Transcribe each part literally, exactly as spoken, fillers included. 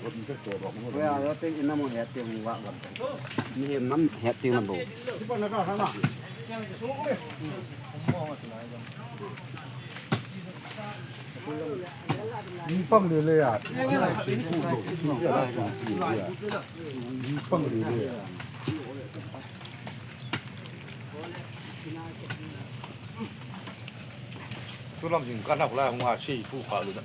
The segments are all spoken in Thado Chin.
Oya, lo te ina mo het te hung wa gam. Ni hem nam het te na bo. Ni pang le le ya. Ni pang le le ya. Tulam jing ka nak la hung a si pu ka lu da.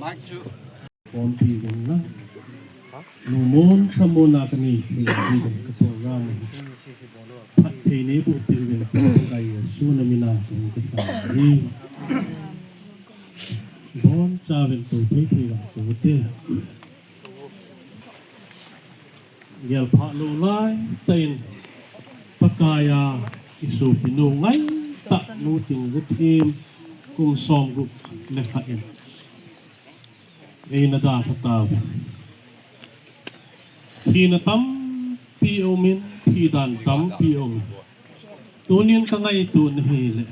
Mike chu. Pon pi gun na. Numon samon a kani pi gun ka program. Phat thei nei bu pi gun ka kai su na mina gun ka sa ni. Bon cha ven tu thei thei gun tu te. Gel pha lo lai tain Pakaiya i sopi nu ngai ta nu ting gu thim kum som gu le kha in. Ei na da kha ta. Thina tampi um in, thi dan tampi um in. Tunin ka ngaito na hi le.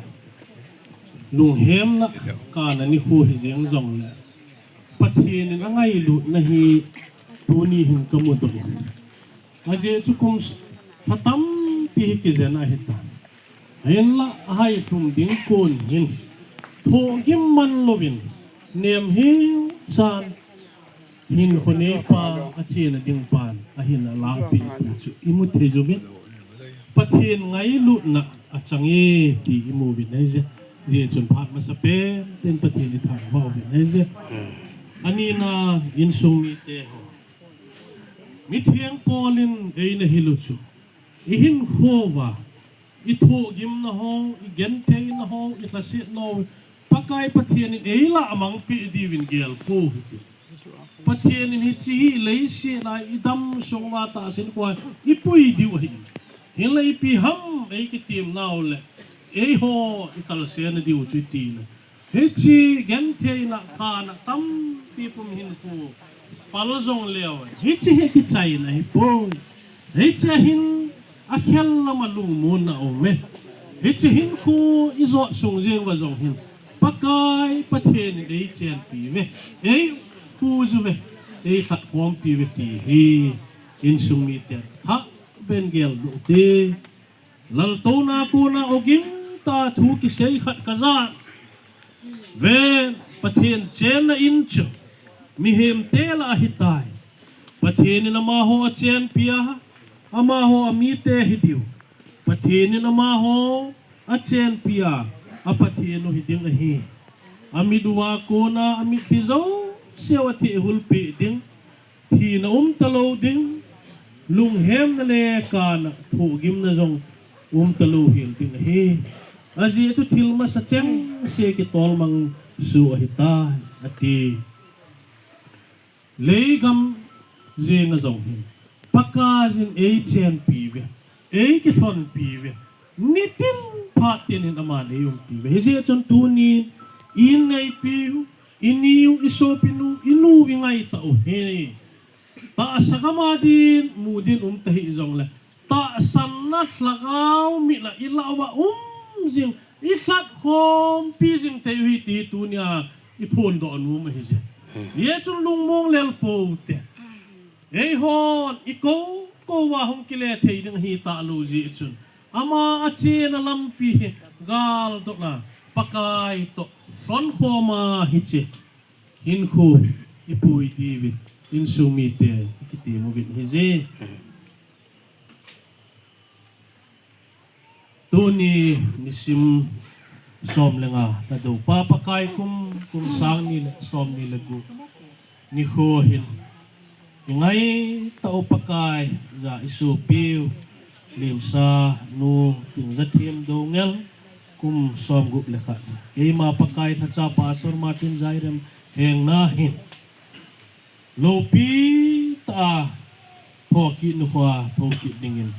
Lunghemna ka na ni khu hi jeng jong le. Pathen in a ngailut na hi tuni hin ka mu doh. Ajeh chu kum s-, kha tampi hi kijen ahi ta. Hinla, a hai thum ding kon hin. Thohgim man louvin, nem hiu chan, hin khonei pa, a chena ding pan, a hin a lapi ti chu, i mu thei juvin. Pathen ngailutna a chang e ti i mu uvin ahi je. Hijeh chun phat masa pen, ten Pathen i thangvah uvin ahi je. Ani na insung mite ho. Mitheng Paul in eina hil u chu. I hinkho uva, i thohgimna ho, i gentheina ho, i lhasetna ho, Pakai Pathen in eilah a mangpeh diuvin gelkhoh u hite. Pathen in hiche hi leiset a i dam sung uva tahsan khu a i pui diu ahi. Hinlah ipi ham ei kitem nau le, eiho i kalsonna diu chu i ti le. Hiche gentheina kana tampi pum hin khu pal jong leu. Hiche hi kichaina hi poi. Hiche hin a khel lama lungmonna um e. Hiche hin khu i jot sung jeng uva jong hin. Pakai Pathen in ei chenpi uve. Ei khu ju uve. Ei khat khompi uve ti hi. Insung mite tha ben gel u te. Laltouna kona ogim ta thu kisei khat ka ja. Ve, Pathen chenna in chu mihem te lah ahi tai. Pathen in amaho a chenpi a, amaho a mite hi diu. Pathen in amaho a chenpi a, a Pathen u hi ding ahi. A mit uva kona a mitthi jouse u a thehhul peh ding. Thina um talou ding, lunghemna le kana thohgimna jong um talou hel ding ahi. Ajeh chu thil masa chengse kitolmang su ahi tai, ati. Leigam jenga jong hin Pakaiyin eichenpi uve, eikilhonpi uve, nitin phat tin hin aman eiumpi uve. Hijeh chun tunin, ineipiu, iniu, isopinu, inu ingaitah u hi tahsa gam a din mu din um tahih jongle, tahsanna lhagao mit a ilah uva um jing, ilhat khompi jing thei u hi ti tunia iphondoh nom u ahije. Hijeh chun lungmong lel pou te. Eihon ikou kou uva hung kile thei ding ahi talou jeh chun, ama achena lampi hi galdotna Pakai toh lhonkhoma hiche hinkho ipui diuvin insung mite ikitem uvin ahije. Tuni nisim som le nga nadoupa Pakai kum, kum sang ni le som ni le gup nikho hin ingaitah u Pakai, ja isopiu Lemsa nu Tingjathem Doungel, kum som gup le khat. Keima Pakai lhacha Pastor Martin Jairem hengna hin loupi tah a thokit nikho a thokit dingin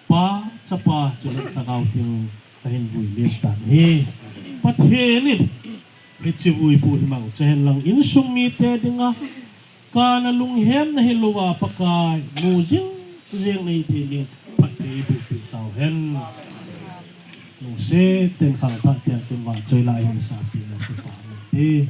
Pa, Chapa chule Lhagao Theng kahin vui len tan ahi. Pathen in hiche vuipoh hi mangcha hen lang, insung mite dinga kana lunghemna hilouva Pakai mu jing jeng nahi thei dingin phatthei eiboh peh tauhen. Lungset ten khangthah ten kin vangchoi lah in sapina kipa ute.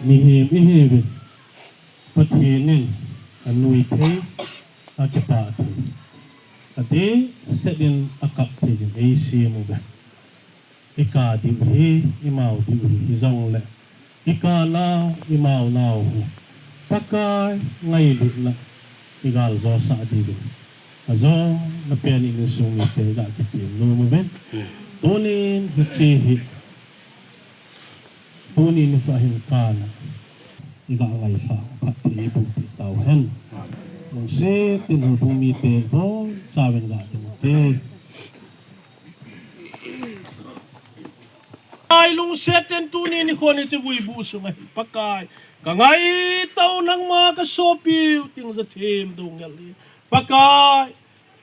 Mihem ihiuvin, Pathen in anui thei, akipah thei, adehset in akap thei jing eisem uve. Ikah diu hi, imao diu hi, hijongle ikah nau, imao nau hi Pakai ngailutna igal josah diuvin, ajona pen in insung mite iga kitem nom uvin. Tunin hiche hi tuni nikho hin kana iga ngaisah phatthei iboh peh tauhen. Lungset in houbung mite ibonchauvin ga ding ute. Pakai lungset in tuni nikho hiche vuibuh sunga hi Pakai, kangaito nangma kasopiu Tingzathem Doungel hi Pakai,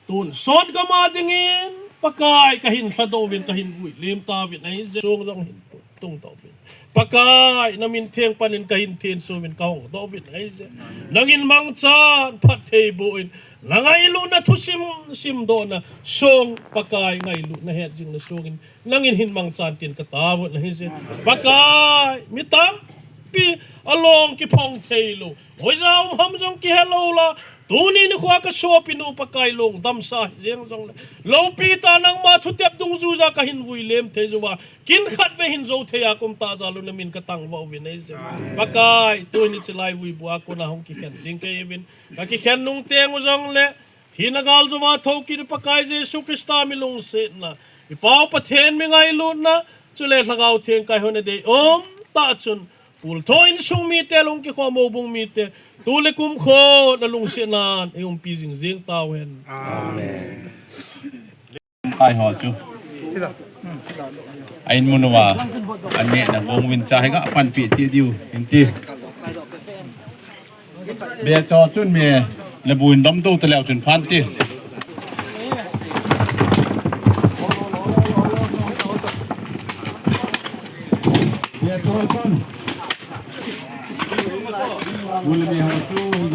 tonsot gam a dingin Pakai kahin lhadoh uvin, kahin vui lem tauvin ahije. Song jong hin tung tauvin Pakai, namin theng panin kahin thenso uvin, kahongdoh uvin ahije. Nangin mangchan phatthei boh in, nangailutna thusim simdohna song Pakai, ngailutna hetjingna songin nangin hin mangchan tin kataovin ahije. Pakai, mi tampi along kiphong theilou, hoija um ham jong kihelou la, tuni nikhoa kasopinu Pakai, long damsa hijeng jongle, loupi tah nangma thutep dungjuija kahin vui lem thei jouva, kin khatvei hin jou thei a kumtah jal u namin katangvah uvin ahije. Pakai, tuni hiche lai vuibuh a kona hung kikhen ding kahiuvin, kakikhen nung teng u jongle, thina gal jouva thoukit u Pakai Jesu Christa mi lungsetna, ipau Pathen mi ngailutna, chule Lhagao Theng kaihona deium tah chun, Pultho insung mite, lungkikhom houbung mite, tule kumkho nalungsetnan eiumpi jingjing tauhen. Amen. Kaiho chu a inmun uva anehna bong uvin cha hi ga panpi cheh diu hinti. Becho chun me le buin dom tou taleu chun phan ti. Becho chun. Bul me ho chu.